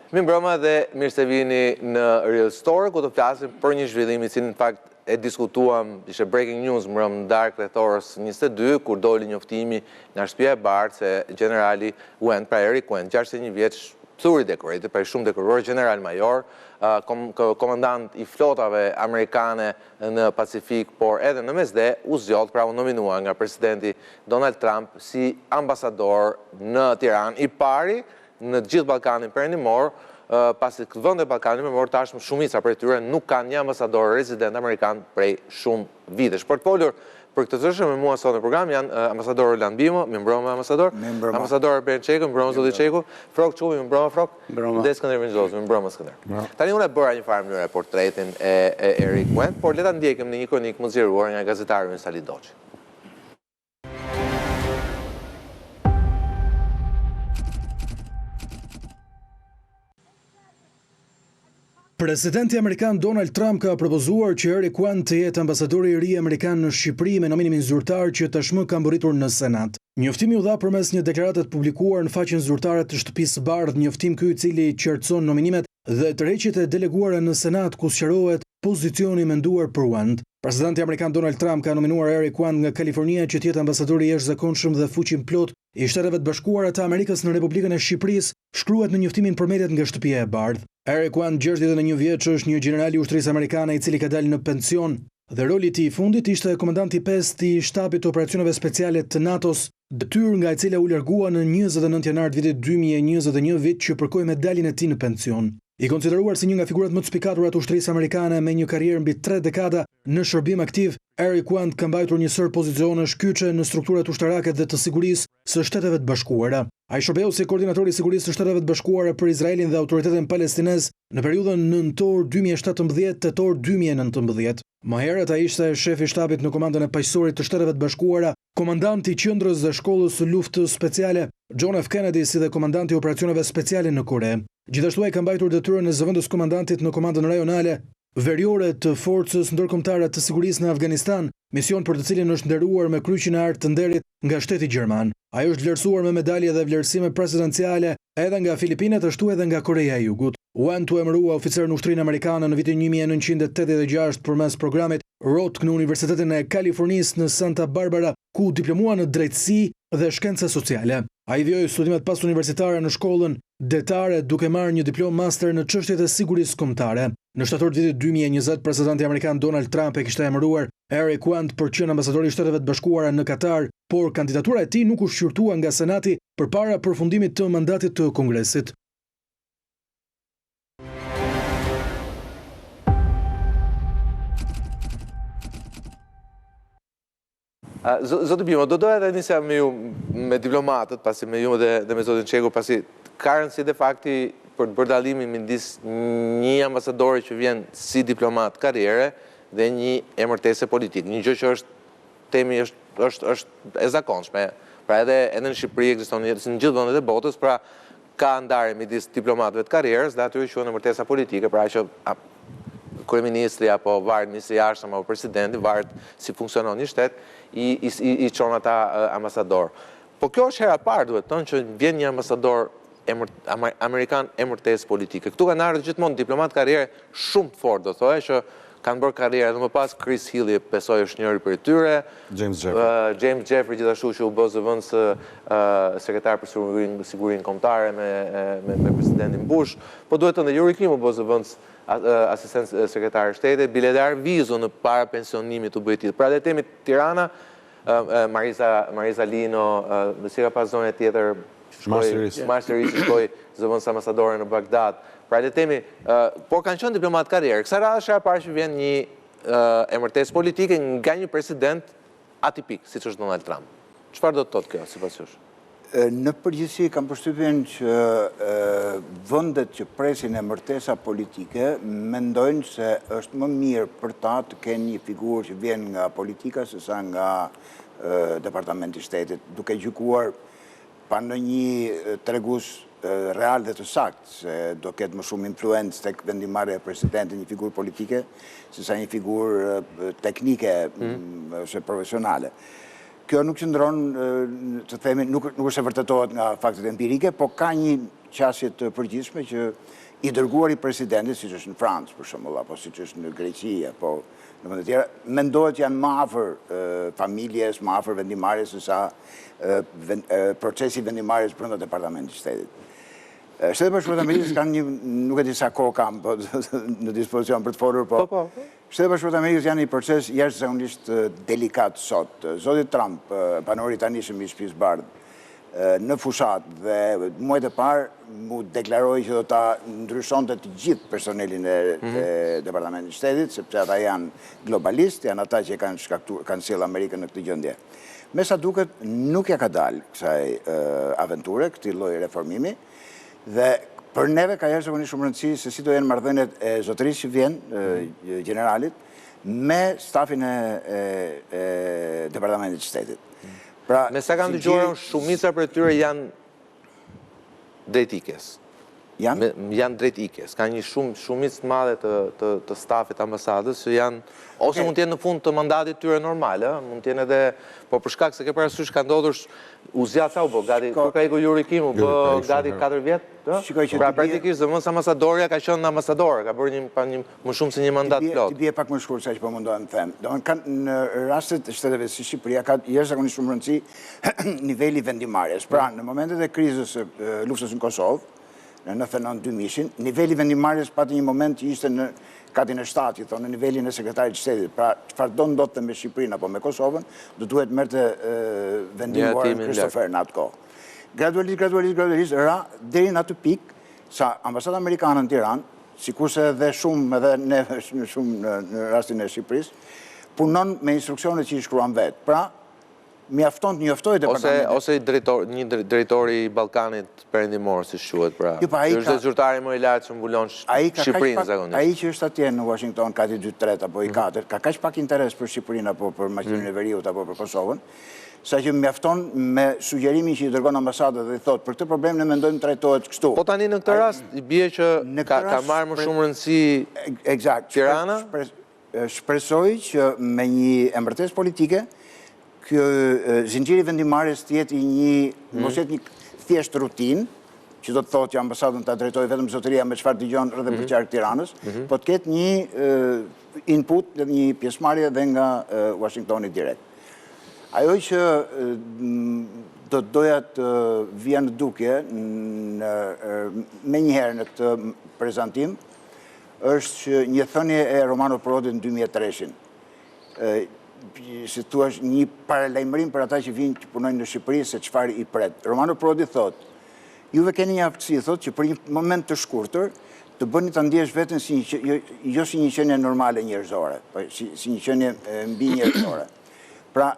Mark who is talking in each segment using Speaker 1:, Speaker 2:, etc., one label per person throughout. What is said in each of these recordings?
Speaker 1: Mirëmbrëma dhe mirë se vini në Real Story, ku do flasim për një zhvillim i cili në fakt e diskutuam, ishte breaking news mbrëmë në darkë rreth orës 22, kur doli njoftimi nga Shtëpia e Bardhë se gjenerali Wendt, pra Erik Wendt, 61 vjeç, pluridecorated, pra i shumë dekoruar, gjeneral major, komandant i flotave amerikane në Pacifik, por edhe në Mesdhe, u zgjodh, pra u nominua nga presidenti Donald Trump si ambasador në Tiranë, i pari në të gjithë Ballkanin Perëndimor, pasi vendet e Ballkanit Perëndimor tashmë shumica prej tyre nuk kanë një ambasador rezident amerikan prej shumë vitesh. Për të folur për këtë çështje me mua sot në program janë ambasador Roland Bimo, mirëmbrëma ambasador, ambasador Arben Çeku, mirëmbrëma zoti Çeku, Frrok Çupi, mirëmbrëma Frrok, dhe Skënder Minxhozi, mirëmbrëma Skënder. Tani unë e bëra një farë mënyre portretin e Erik Wendt, por le ta ndjekim në një kronikë më të zgjeruar nga gazetari ynë Sali Doçi.
Speaker 2: Presidenti amerikan Donald Trump ka propozuar që Erik Wendt të jetë ambasadori i ri amerikan në Shqipëri me nominimin zyrtar që tashmë ka mbërritur në Senat. Njoftimi u dha përmes një deklarate të publikuar në faqen zyrtare të Shtëpisë së Bardhë, njoftim ky i cili qartëson nominimet dhe tërheqjet e deleguara në Senat ku sqarohet pozicioni i menduar për Wendt. Presidenti amerikan Donald Trump ka nominuar Erik Wendt nga Kalifornia që të jetë ambasadori i jashtëzakonshëm dhe fuqiplotë i Shteteve të Bashkuara të Amerikës në Republikën e Shqipërisë, shkruhet në njoftimin për mediat nga Shtëpia e Bardhë. Erik Wendt, 61 vjeç, është një gjeneral i ushtrisë amerikane i cili ka dalë në pension dhe roli i tij i fundit ishte komandanti i pestë i Shtabit të Operacioneve Speciale të NATO-s, detyrë nga e cila u largua në 29 janar të vitit 2021, vit që përkoi me daljen e tij në pension. I konsideruar si një nga figurat më të spikatura të ushtrisë amerikane me një karrierë mbi tre dekada në shërbim aktiv, Erik Wendt ka mbajtur një sërë pozicionesh kyçe në strukturat ushtarake dhe të sigurisë së Shteteve të Bashkuara. Ai shërbeu si koordinator i sigurisë së Shteteve të Bashkuara për Izraelin dhe autoritetin palestinez në periudhën nëntor 2017 tetor 2019. Më herët ai ishte shef i shtabit në Komandën e Paqësorit të Shteteve të Bashkuara, komandant i qendrës dhe shkollës së luftës speciale John F. Kennedy si dhe komandant i operacioneve speciale në Kore. Gjithashtu ai ka mbajtur detyrën e zëvendës komandantit në Komandën Rajonale Veriore të Forcës Ndërkombëtare të Sigurisë në Afganistan, mision për të cilin është nderuar me Kryqin e Artë të Nderit nga shteti gjerman. Ai është vlerësuar me medalje dhe vlerësime presidenciale edhe nga Filipinet ashtu edhe nga Koreja e Jugut. Wendt u emërua oficer në ushtrinë amerikane në vitin 1986 përmes programit ROTC në Universitetin e Kalifornisë në Santa Barbara, ku u diplomua në drejtësi dhe shkenca sociale. Ai vijoi studimet pasuniversitare në shkollën detare duke marrë një diplomë master në çështjet e sigurisë kombëtare. Në shtator të vitit 2020, presidenti amerikan Donald Trump e kishte emëruar Erik Wendt për të qenë ambasadori i Shteteve të Bashkuara në Katar, por kandidatura e tij nuk u shqyrtua nga Senati përpara përfundimit të mandatit të Kongresit.
Speaker 1: Zoti Bimo, do doja të nisja me ju, me diplomatët, pasi me ju dhe, dhe me zotin Çeku, pasi ka rëndësi dhe fakti për të bërë dallimin midis një ambasadori që vjen si diplomat karriere dhe një emërtese politike, një gjë që është themi është është është e zakonshme. Pra edhe edhe në Shqipëri ekziston si në gjithë vendet e botës, pra ka ndarje midis diplomatëve të karrierës dhe atyre që quhen emërtesa politike, pra që kryeministri apo varet ministri i jashtëm apo presidenti, varet si funksionon një shtet, i i i çon ata ambasador. Po kjo është hera e parë, duhet thënë, që vjen një ambasador emër, amerikan emërtesë politike. Këtu kanë ardhur gjithmonë diplomatë karriere shumë të fortë, do thoja që kanë bërë karrierë edhe më pas Chris Hilli besoj është njëri prej tyre.
Speaker 3: James Jeffrey.
Speaker 1: James Jeffrey gjithashtu që u bë zëvendës sekretar për sigurinë sigurinë kombëtare me me me presidentin Bush. Po duhet thënë dhe Yuri Kim u bë zëvendës asistent sekretar shteti, bile edhe Arvizu në para pensionimit u bë i tillë. Pra le të themi Tirana Marisa Marisa Lino, si ka pas zonja tjetër
Speaker 3: shkoi
Speaker 1: Marcy Riss shkoi zëvendës ambasadore në Bagdad. Pra le të themi, por kanë qenë diplomatë karrierë. Kësaj radhe është hera e parë që vjen një emërtesë politike nga një president atipik, siç është Donald Trump. Çfarë do të thotë kjo sipas jush?
Speaker 4: Në përgjithësi kam përshtypjen që vendet që presin emërtesa politike mendojnë se është më mirë për ta të kenë një figurë që vjen nga politika sesa nga Departamenti i Shtetit, duke gjykuar pa ndonjë tregues real dhe të saktë se do ketë më shumë influencë tek vendimmarrja e presidentit një figurë politike sesa një figurë teknike ose profesionale. Kjo nuk qëndron, të themi, nuk nuk është se vërtetohet nga faktet empirike, po ka një qasje të përgjithshme që i dërguari i presidentit, siç është në Francë, për shembull, apo siç është në Greqi, apo në vende të tjera, mendohet që janë më afër familjes, më afër vendimmarrjes sesa procesi i vendimmarrjes brenda Departamentit të Shtetit. Shtetet e Bashkuara të Amerikës kanë një, nuk e di sa kohë kam po, në dispozicion për të folur, po, po, po. Shtetet e Bashkuara të Amerikës janë një proces jashtëzakonisht delikat sot. Zoti Trump, banori i tanishëm i Shtëpisë Bardhë, në fushatë dhe muajt e parë mu deklaroi që do ta ndryshonte të gjithë personelin e mhm. Departamentit të Shtetit, sepse ata janë globalistë, janë ata që kanë shkaktuar, kanë sjellë Amerikën në këtë gjendje. Me sa duket nuk ia ka dalë kësaj aventure, këtij lloj reformimi dhe për neve ka jashtëzakonisht shumë rëndësi se si do jenë marrëdhëniet e zotërisë që vjen, mhm. gjeneralit, me stafin e, e, e Departamentit të Shtetit.
Speaker 1: Pra, Me sa kam dëgjuar unë, shumica prej tyre janë drejt ikjes.
Speaker 4: Janë?
Speaker 1: Janë drejt ikjes. Ka një shumë shumicë të madhe të të të stafit të ambasadës që janë ose mund të jenë në fund të mandatit të tyre normal, ë, mund të jenë edhe, po për shkak se ke parasysh ka ndodhur u zgjat sa u bë, gati kur ka ikur Yuri Kim u bë gati 4 vjet, ë? Pra praktikisht zëvendës ambasadorja ka qenë ambasadore, ka bërë një pa një më shumë se një mandat
Speaker 4: të plotë. T'i bie pak më shkurt sa që po mundohem të them. Domethënë kanë në rastet e shteteve si Shqipëria ka jashtëzakonisht shumë rëndësi niveli i vendimmarrjes. Pra, në momentet e krizës së luftës në Kosovë, në 99 2000-shin, niveli i vendimmarrjes pati një moment që ishte në katin e 7, i thonë, në nivelin e sekretarit të shtetit. Pra, çfarëdo ndodhte me Shqipërinë apo me Kosovën, do duhet merrte vendim Warren Christopher në atë kohë. Gradualisht, gradualisht, gradualisht, ra deri në atë pikë sa ambasada amerikane në Tiranë sikurse edhe shumë edhe ne shumë në, në rastin e Shqipërisë, punon me instruksionet që i shkruan vetë. Pra, mjafton të njoftojë
Speaker 1: departamentin. Ose ose drejtor, një drejtori i Ballkanit Perëndimor, siç quhet, pra. Jo, pa, ai është zyrtari më i lartë që mbulon Shqipërinë zakonisht.
Speaker 4: Ai që është atje në Washington, kati 2, 3 apo i 4, mhm. ka kaq pak interes për Shqipërinë apo për Maqedoninë e mhm. Veriut apo për Kosovën, sa që mjafton me sugjerimin që i dërgon ambasada dhe i thotë, për këtë problem ne mendojmë trajtohet
Speaker 1: kështu. Po tani në këtë rast, i bie që ka, ka marrë më shumë rëndësi
Speaker 4: Eksakt.
Speaker 1: Tirana?
Speaker 4: Shpresoj që me një emërtesë politike, ky zinxhiri i vendimmarrjes të jetë i një, mhm. mos jetë një thjesht rutinë, që do të thotë që ambasadën ta drejtojë vetëm zotëria me çfarë dëgjon rreth e mhm. përqark Tiranës, mhm. po të ketë një input dhe një pjesëmarrje dhe nga Washingtoni direkt. Ajo që do të doja të vija në dukje në, menjëherë në këtë prezantim, është që një thënie e Romano Prodit në 2003-shin, si thua, një paralajmërim për ata që vijnë që punojnë në Shqipëri se çfarë i pret. Romano Prodi thotë, juve keni një aftësi, thotë, që për një moment të shkurtër, të bëni ta ndjesh veten si një, jo, jo si një qenie normale njerëzore, po si, si një qenie mbinjerëzore. Pra,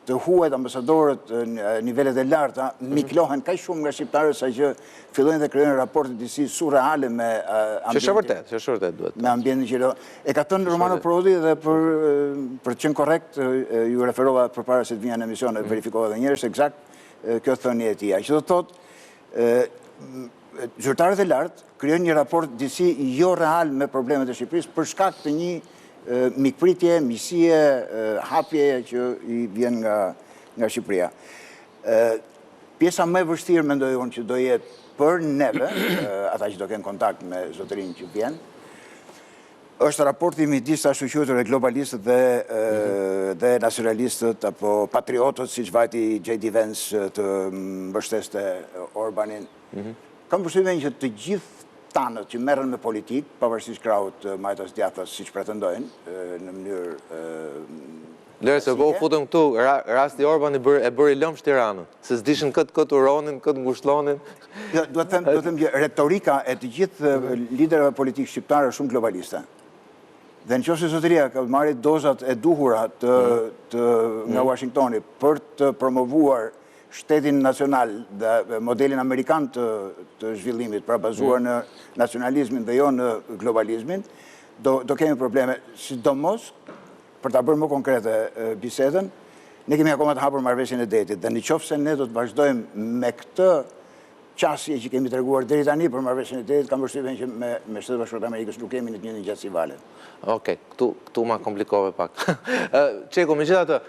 Speaker 4: të huajt, ambasadorët, nivelet e larta, mhm. miklohen kaq shumë nga shqiptarët sa që fillojnë dhe krijojnë raporte disi surreale me
Speaker 1: ambientin. Që është vërtet, që është vërtet
Speaker 4: duhet. Me ambientin që e ka thënë Romano Prodi dhe për për të qenë korrekt, ju referova përpara se të vija në emision e mhm. verifikova edhe një herë, është eksakt kjo thënie e tij. Që do të thotë zyrtarët e lartë krijojnë një raport disi jo real me problemet e Shqipërisë për shkak të një mikpritje, miqësie, hapjeje që i vjen nga nga Shqipëria. Pjesa më e vështirë mendoj unë që do jetë për neve, ata që do kenë kontakt me zotërinë që vjen, është raporti midis të ashtuquajturve globalistët dhe mhm. dhe nacionalistët apo patriotët, siç vajti J.D. Vance të mbështeste Orbanin. Mhm. Kam përshtypjen që të gjithë tanët që merren me politikë, pavarësisht krahut majtas djathtas, siç pretendojnë, në
Speaker 1: mënyrë Lëre se po u futëm këtu, rasti Orban i bëri, e bëri lëmsh Tiranën, se s'dishin këtë këtë uronin, këtë ngushëllonin.
Speaker 4: Jo, duhet të them, duhet të them që retorika e të gjithë liderëve politikë shqiptarë është shumë globaliste. Dhe në qoftë se zotëria ka marrë dozat e duhura të, të nga mm. Washingtoni për të promovuar shtetin nacional dhe modelin amerikan të, të zhvillimit, pra bazuar mm. në nacionalizmin dhe jo në globalizmin, do, do kemi probleme, sidomos Për ta bërë më konkrete bisedën, ne kemi akoma të hapur marrëveshjen e detit dhe në qoftë se ne do të vazhdojmë me këtë qasje që kemi treguar deri tani për marrëveshjen e detit, kam përshtypjen që me me Shtetet e Bashkuara të Amerikës nuk jemi në të njëjtën gjatësi
Speaker 1: vale. Okej, këtu këtu ma komplikove pak. Çeku, megjithatë,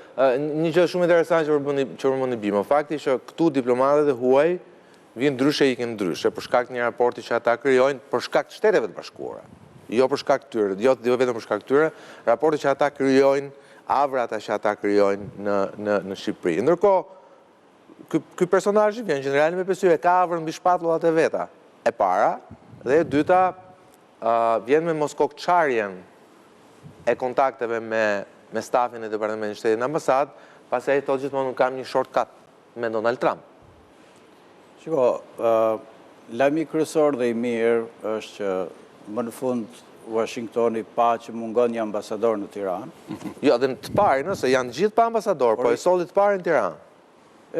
Speaker 1: një gjë shumë interesante që përmendi që përmendi Bimo, fakti që këtu diplomatët e huaj. Vijnë ndryshe ikin ndryshe, për shkak të një raporti që ata krijojnë, për shkak të Shteteve të Bashkuara, jo për shkak të tyre, jo, jo vetëm për shkak të tyre, raporti që ata krijojnë, avrat që ata krijojnë në në në Shqipëri. Ndërkohë, ky ky personazh vjen gjenerali me pesë yje e ka avrën mbi shpatullat e veta. E para dhe e dyta, vjen me moskokëçarjen e kontakteve me me stafin e Departamentit të Shtetit në ambasadë, pasi ai thotë gjithmonë unë kam një shortcut me Donald Trump.
Speaker 5: Shiko, lajmi kryesor dhe i mirë është që më në fund Washingtoni pa që mungon një ambasador në Tiranë.
Speaker 1: Jo, dhe të parin, se janë gjithë pa ambasador, po e solli të parin në Tiranë.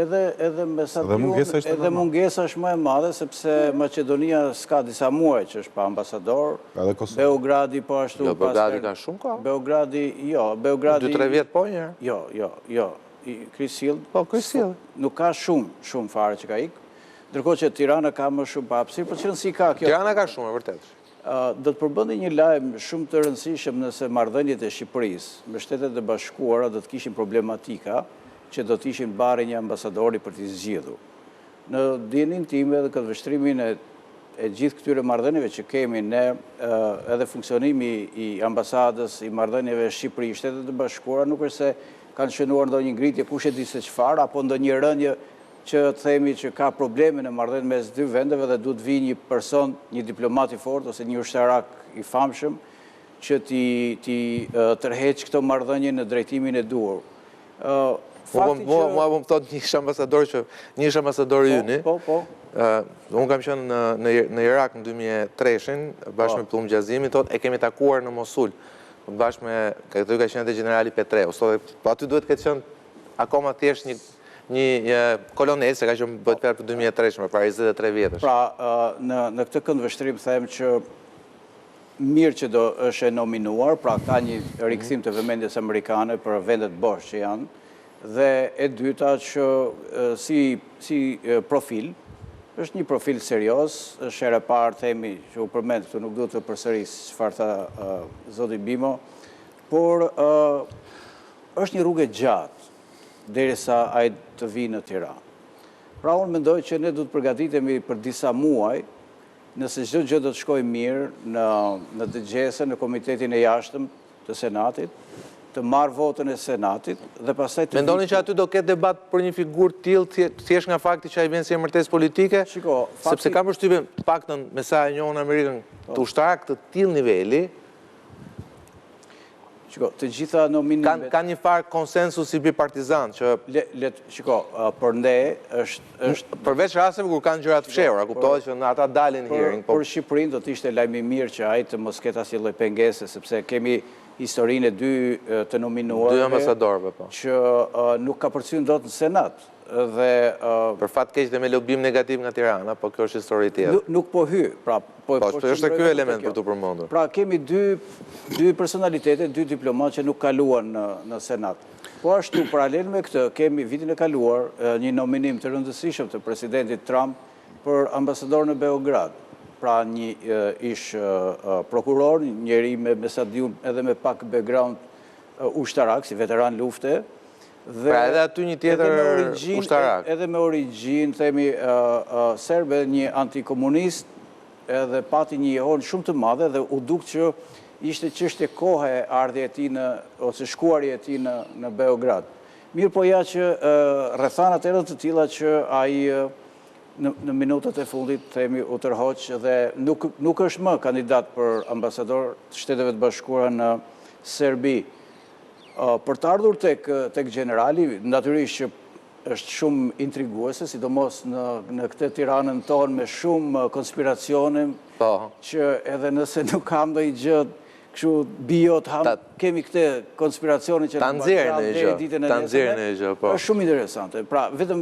Speaker 5: Edhe, edhe me sa di unë, edhe mungesa është më e madhe, sepse Maqedonia s'ka disa muaj që është pa ambasador.
Speaker 3: Edhe Kosova.
Speaker 5: Beogradi po ashtu.
Speaker 1: Jo, Beogradi ka shumë kohë.
Speaker 5: Beogradi, jo, Beogradi...
Speaker 1: 2-3 vjet po njëherë.
Speaker 5: Jo, jo, jo. Chris Hill,
Speaker 1: po, Chris Hill.
Speaker 5: Nuk ka shumë, shumë fare që ka ikë. Ndërkohë që Tirana ka më shumë pa hapësirë, po ç'rëndësi ka kjo?
Speaker 1: Tirana ka shumë, e vërtetë.
Speaker 5: Do të përbënte një lajm shumë të rëndësishëm nëse marrëdhëniet e Shqipërisë me Shtetet e Bashkuara do të kishin problematika që do të ishin barrë një ambasadori për t'i zgjidhur. Në dijeninë time dhe këndvështrimin e e gjithë këtyre marrëdhënieve që kemi ne, edhe funksionimi i ambasadës, i marrëdhënieve Shqipëri, Shtetet e Bashkuara, nuk është se kanë shënuar ndonjë ngritje kush e di se çfarë, apo ndonjë rënie që të themi që ka probleme në marrëdhëniet mes dy vendeve dhe duhet të vijë një person, një diplomat i fortë ose një ushtarak i famshëm që t'i t'i tërheqë këto marrëdhënie në drejtimin e duhur.
Speaker 1: Fakti që mua po më thotë një ish ambasador që një ish ambasador i yni.
Speaker 5: Po, po.
Speaker 1: Unë kam qenë në në në Irak në 2003-shin bashkë me Pëllumb Gjazimin, thotë e kemi takuar në Mosul bashkë me aty ka qenë edhe gjenerali Petraeus, thotë po aty duhet të ketë qenë akoma thjesht një një një kolonel, se ka qenë bëhet fjalë për 2003-shin, para 23 vjetësh.
Speaker 5: Pra, në në këtë këndvështrim them që mirë që do është e nominuar, pra ka një rikthim të vëmendjes amerikane për vendet bosh që janë, dhe e dyta që si si profil, është një profil serioz, është hera e parë themi që u përmend këtu, nuk duhet të përsëris çfarë tha zoti Bimo, por është një rrugë e gjatë derisa ai të vijë në Tiranë. Pra unë mendoj që ne duhet të përgatitemi për disa muaj, nëse çdo gjë do të shkojë mirë në në dëgjesën në Komitetin e Jashtëm të Senatit, të marrë votën e Senatit dhe pastaj
Speaker 1: të Mendoni që aty do ketë debat për një figurë të tillë thjesht nga fakti që ai vjen si emërtesë politike?
Speaker 5: Shiko,
Speaker 1: fakti Sepse kam përshtypjen, të paktën me sa e njoh unë Amerikën, të ushtarakë të tillë niveli,
Speaker 5: Shiko, të gjitha nominimet...
Speaker 1: Kanë një farë konsensusi bipartizan që...
Speaker 5: Le, le, shiko, për ne është... është
Speaker 1: Përveç rasteve kur kanë gjëra të fshehura, kuptohet që në ata dalin hearing,
Speaker 5: po... Për Shqipërinë do të ishte lajm i mirë që ai të mos ketë asnjë lloj pengese, sepse kemi historinë e dy të nominuarve...
Speaker 1: Dy ambasadorëve, po.
Speaker 5: Që nuk ka përcyer dot në Senat. Dhe...
Speaker 1: Për fat keq dhe me lobim negativ nga Tirana, po kjo është histori tjetër.
Speaker 5: Nuk po hy, pra...
Speaker 1: Po, po është ky element për t'u përmendur.
Speaker 5: Pra kemi dy dy personalitete, dy diplomatë që nuk kaluan në në Senat. Po ashtu, paralel me këtë, kemi vitin e kaluar një nominim të rëndësishëm të presidentit Trump për ambasador në Beograd. Pra një ish prokuror, njeri me me sa di unë edhe me pak background ushtarak, si veteran lufte,
Speaker 1: dhe pra edhe aty një tjetër ushtarak.
Speaker 5: Edhe me origjinë, themi, serbe, një antikomunist, edhe pati një jehonë shumë të madhe dhe u duk që ishte çështje kohe ardhja e tij në ose shkuarja e tij në në Beograd. Mirëpo ja që rrethanat erdhën të tilla që ai në në minutat e fundit themi u tërhoq dhe nuk nuk është më kandidat për ambasador të Shteteve të Bashkuara në Serbi. Për të ardhur tek tek gjenerali, natyrisht që është shumë intriguese, sidomos në në këtë Tiranën tonë me shumë konspiracione,
Speaker 1: po.
Speaker 5: që edhe nëse nuk ka ndonjë gjë kështu bio të ham, kemi këtë konspiracionin që
Speaker 1: na mban gjallë deri
Speaker 5: ditën e
Speaker 1: nesërme.
Speaker 5: Po. Është shumë interesante. Pra, vetëm.